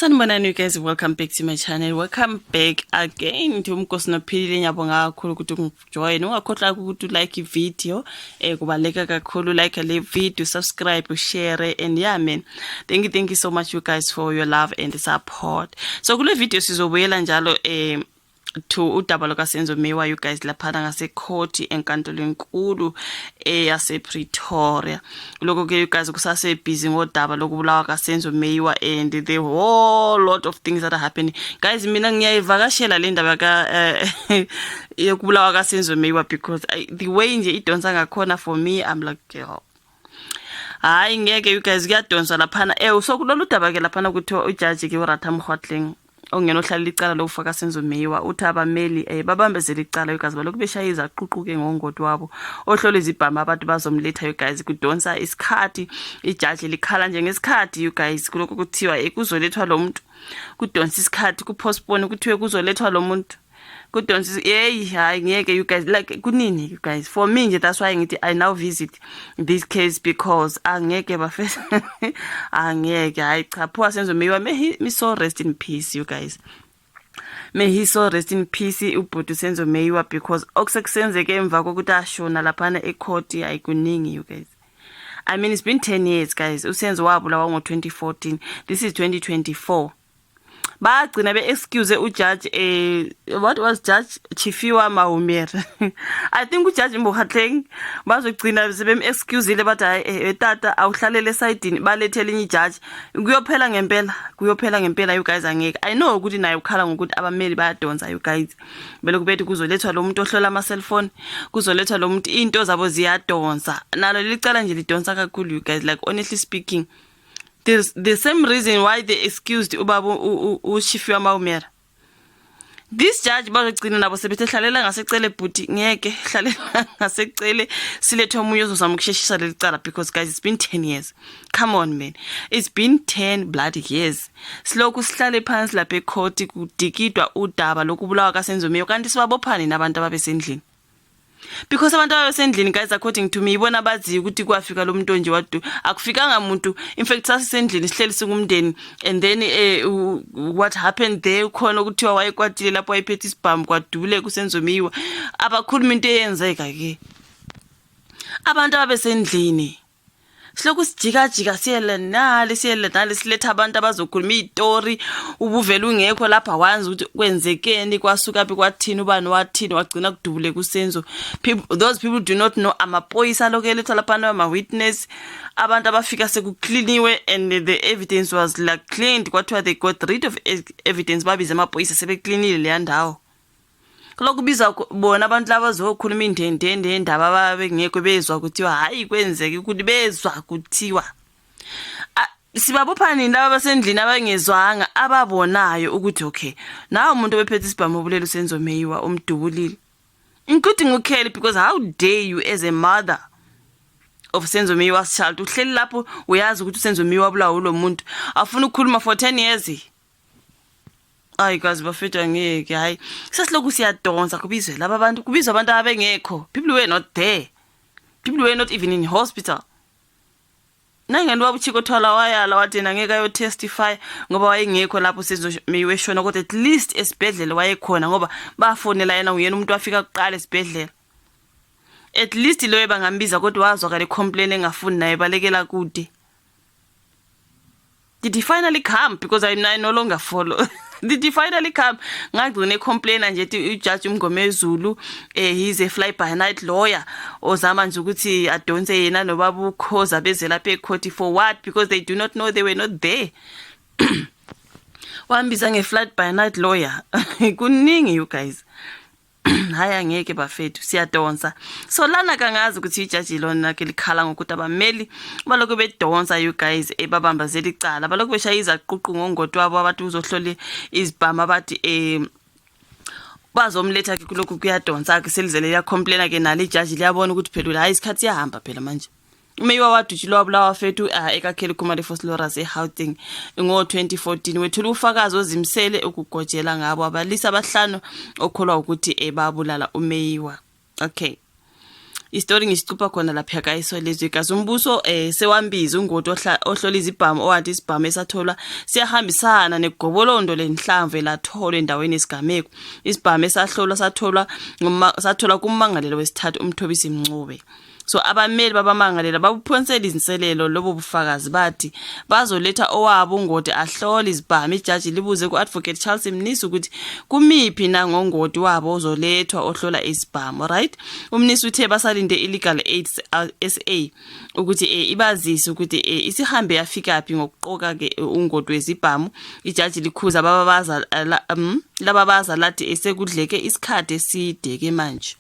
Sanibonani you guys, welcome back to my channel. Welcome back again to Umkosi Nophilile. Ngiyabonga kakhulu ukuthi ungijoin. Ungakhohlwa ukuthi like video. Kubaleka kakhulu like le video, subscribe, share and yeah man. Thank you so much you guys for your love and support. So kule video sizobuyela njalo to udaba lukaSenzo Meyiwa you guys, laphana ngasekhoti enkantolo enkulu eyasePretoria. Lokho ke you guys kusase busy ngodaba lokubulawa kaSenzo Meyiwa and the whole lot of things that are happening. Guys, mina ngiyayivakashela le ndaba ka yokubulawa kaSenzo Meyiwa because the way nje idonsa ngakhona, for me I'm like, oh, hayi ngeke you guys, kuyadonswa laphana. So kulolu daba ke laphana kuthiwa ujaji ke uRatha Mokgoatlheng ongena ohlalela icala lokufaka Senzo Meyiwa uthi abameli babambezela icala you guys, balokhu beshaya izaququke ngongoti wabo ohlola izibhamu abantu bazomletha you guys. Kudonsa isikhathi, ijaji likhala nje ngesikhathi you guys. Kulokhu kuthiwa kuzolethwa lo muntu, kudonsa isikhathi, kupostpone, kuthiwe kuzolethwa lo muntu, kudonsa. Hey, hayi ngeke you guys, like kunini you guys. For me nje, that's why ngithi I now visit this case because angeke bafethu, angeke, hayi cha. Poor Senzo Meyiwa, may he so rest in peace you guys, may he so rest in peace ubhuti Senzo Meyiwa, because okusekusenzeke emva kokuthi ashona laphana ecourt, ayikuningi you guys. I mean, it's been 10 years guys. USenzo wabulawa ngo-2014, this is 2024. Bagcina be-excuse ujaji what was Judge Tshifhiwa Maumela. I think ujaji Mokgoatlheng bazogcina sebem-excusile, bathi hayi tata, awuhlalele esayidini, balethe elinye ijaji. Kuyophela ngempela, kuyophela ngempela you guys, angeke. I know ukuthi naye ukhala ngokuthi abameli bayadonsa you guys, belokhu bethi kuzolethwa lo muntu ohlola ama-cellphone, kuzolethwa lo muntu, into zabo ziyadonsa. Nalo leli cala nje lidonsa kakhulu you guys. Like, honestly speaking, there's the same reason why they excused ubaba uTshifhiwa Maumela. This judge bazogcina nabo sebethe hlalela ngasecele bhuti, ngeke, hlalela ngasecele, silethe omunye ozozama ukusheshisa leli cala because guys, it's been 10 years. Come on man, it's been 10 bloody years silokhu sihlale phansi lapha ekhoti kudikidwa udaba lokubulawa kaSenzo Meyiwa. Kanti sibabophani nabantu ababesendlini? Because abantu ababesendlini guys, according to me, ibona baziyo ukuthi kwafika lo muntu nje wadu, akufikanga muntu. In fact, sasisendlini sihleli singumndeni and then what happened there, khona ukuthiwa wayekwatile lapho, wayephethe isibhamu, kwadubuleka uSenzo Meyiwa. Abakhuluma into eyenzeka ke abantu ababesendlini. Silokhu sijikajika, siyele nale, siyele nale, siletha abantu abazokhuluma izitori ubuvela ungekho lapha, wanzi ukuthi kwenzekeni, kwasukaphi, kwathini, ubani wathini, wagcina kudubule kuSenzo. People, those people do not know. Amaphoyisa alokhu elethwa laphana, ama-witness, abantu abafika sekukliniwe and the evidence was like cleaned. Kwathiwa they got rid of evidence, babize amaphoyisa sebeklinile leya ndawo. Kulokhu kubiza bona abantu laba bazokhuluma indendende yendaba ababengekho, bezwa kuthiwa hayi kwenzeke ukuthi, bezwa kuthiwa. Sibabopha nini laba basendlini abangezwanga, ababonayo ukuthi okay, nawe umuntu obephethe isibhamu obulela uSenzo Meyiwa, umdubulile, including uKelly? Because how dare you, as a mother of Senzo Meyiwa's child, uhleli lapho uyazi ukuthi uSenzo Meyiwa wabulawa ulo muntu, afuna ukukhuluma for 10 years? Hayi kazi bafethu, angeke, hayi, sesilokhu siyadonsa, kubizwe laba bantu, kubizwe abantu abengekho. People were not there, people were not even in hospital. Nangeni baba uChicco Twala wayala, wathi yena ngeke ayotestify ngoba wayengekho lapho Senzo Meyiwa eshona, kodwa at least esibhedlela wayekhona ngoba bafonela yena, uyena umuntu wafika kuqala esibhedlela. At least loyo bangambiza, kodwa wazwakala ecomplain engafuni naye, balekela kude. Did he finally come? Because I no longer follow. Did he finally come? Ngagcina ecomplaina nje ethi uJudge uMngomezulu he's a fly by night lawyer ozama nje ukuthi adonse yena nobaba uKhoza beze lapha ecourt. For what? Because they do not know, they were not there. Wambiza nge-fly by night lawyer. Kuningi you guys, hayi angeke bafethu, siyadonsa. So lana kangazi ukuthi ijaji lona ke likhala ngokuthi abameli balokhu bedonsa you guys, ebabambazela icala, balokhu beshaya izaququ ngongoti wabo abathi uzohlola izibhamu, abathi bazomletha ke. Kulokhu kuyadonsa ke, selizele liyacomplaina ke nalo ijaji, liyabona ukuthi phela hayi, isikhathi siyahamba phela manje. UMeyiwa wadutshulwa wabulawa fethu ekaKelly Khumalo eVosloorus eGauteng ngo-2014. Wethula ufakazi ozimisele ukugojela ngabo abalisa abahlanu okholwa ukuthi babulala uMeyiwa. Okay. Isitori ngisicupha khona lapha kayisolezwe igazi. Umbuso sewambiza ungoti ohlola izibhamu owathi isibhamu esatholwa siyahambisana negobolondo lenhlamvu elatholwa endaweni yesigameko. Isibhamu esahlolwa satholwa satholwa kummangalelwa wesithathu uMthobisi Mncube. So abameli babamangalela babuphonsela izinselelo lobo bufakazi bathi bazoletha owabo ungoti ahlole izibhamu. Ijaji libuze ku-Advocate Charles Mnisi ukuthi kumiphi na ngongoti wabo ozolethwa ohlola isibhamu, right? UMnisi uthe basalinde i-Legal Aid SA ukuthi ibazise ukuthi isihambe yafikaphi ngokuqoka ke ungoti wezibhamu. Ijaji likhuza bababaza lababaza lathi sekudleke isikhathi eside ke manje.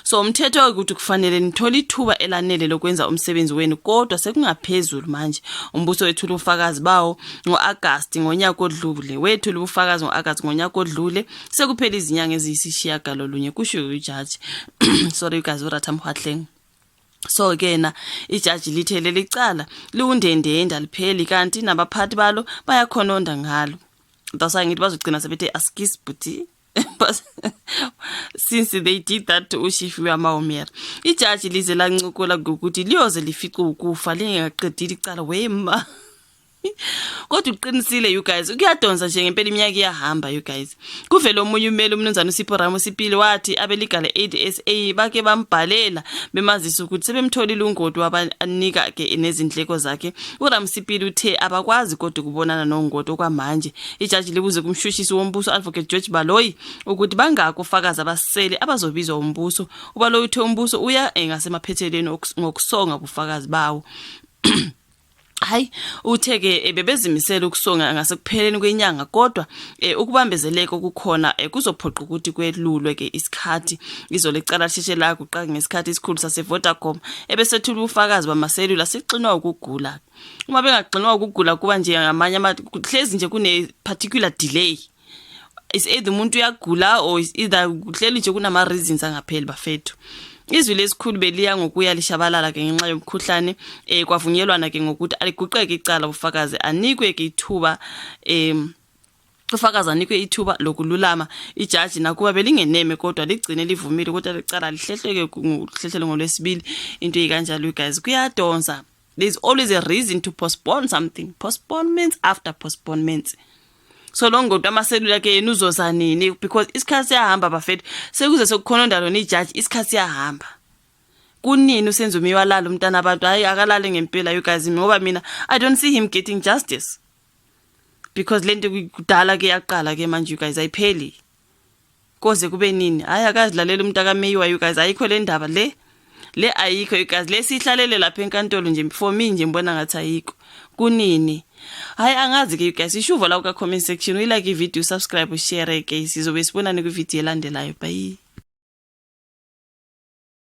So umthetho ukuthi kufanele nithole ithuba elanele lokwenza umsebenzi wenu, kodwa sekungaphezulu manje. Umbuso wethula ubufakazi bawo ngo-Agasti ngonyaka odlule. Wethula ubufakazi ngo-Agasti ngonyaka odlule, sekuphela izinyanga eziyisishiyagalolunye, kusho ujaji. Sorry guys, uRatha Mhwatleng. So ke na ijaji lithe leli cala liwundendenda lipheli, kanti nabaphathi balo bayakhononda ngalo. That's why ngithi bazogcina sebethe askis bhuti, but since they did that to uShifiwe Amawumere. Ijaji lize lancokola ngokuthi liyoze lifice ukufa lingaqedile icala wema. Kodwa uqinisile you guys, kuyadonsa nje ngempela, iminyaka iyahamba you guys. Kuvele omunye umeli umnumzane uSipho Ramosepele wathi abe-Legal Aid SA bake bambhalela bemazisa ukuthi sebemtholile ungoti wabanika ke nezindleko zakhe. URamosepele uthe abakwazi kodwa ukubonana nongoti okwamanje. Ijaji libuze kumshushisi wombuso Advocate George Baloyi ukuthi bangaki ofakazi abasele abazobizwa umbuso. UBaloyi uthe umbuso uya ngasemaphethelweni ngokusonga ubufakazi bawo. Hayi, uthe ke bebezimisela ukusonga ngasekupheleni kwenyanga, kodwa ukubambezeleka okukhona kuzophoqa ukuthi kwelulwe ke isikhathi. Izolo icala lisheshe laguqa ngesikhathi isikhulu sase-Vodacom ebesethula ubufakazi bamaselula sixinwa ukugula. Uma bengaxinwa ukugula kuba nje ngamanye hlezi nje kune particular delay, is either umuntu uyagula or is either kuhleli nje kunama reasons angapheli bafethu. Izwi lesikhulu beliya ngokuya lishabalala ke ngenxa yomkhuhlane. Kwavunyelwana ke ngokuthi aliguqeke icala, ubufakazi anikwe ke ithuba ufakazi anikwe ithuba lokululama. Ijaji nakuba belingeneme kodwa ligcine livumile kodwa licala lihlehleke kuhlehlele ngolwesibili. Into eyikanjalo guys, kuyadonsa. There's always a reason to postpone something, postponements after postponements. So lo ngoti amaselula ke yena uzoza nini? Because isikhathi siyahamba bafethu, sekuze sekukhononda lona ijaji, isikhathi siyahamba. Kunini uSenzo Meyiwa lala umntana abantu? Hayi, akalale ngempela you guys, ngoba mina I don't see him getting justice, because lento kudala ke yaqala ke manje you guys, ayipheli koze kube nini. Hayi, akazilalela umuntu akaMeyiwa you guys, ayikho le ndaba le ayikho you guys, lesihlalele lapha enkantolo nje. For me nje ngibona ngathi ayikho. Kunini? Hayi, angazi ke you guys. Ishuvo la ka comment section, uyilike ivideo, subscribe, ushare ke. Sizobe sibonane kwivideo elandelayo. Bye.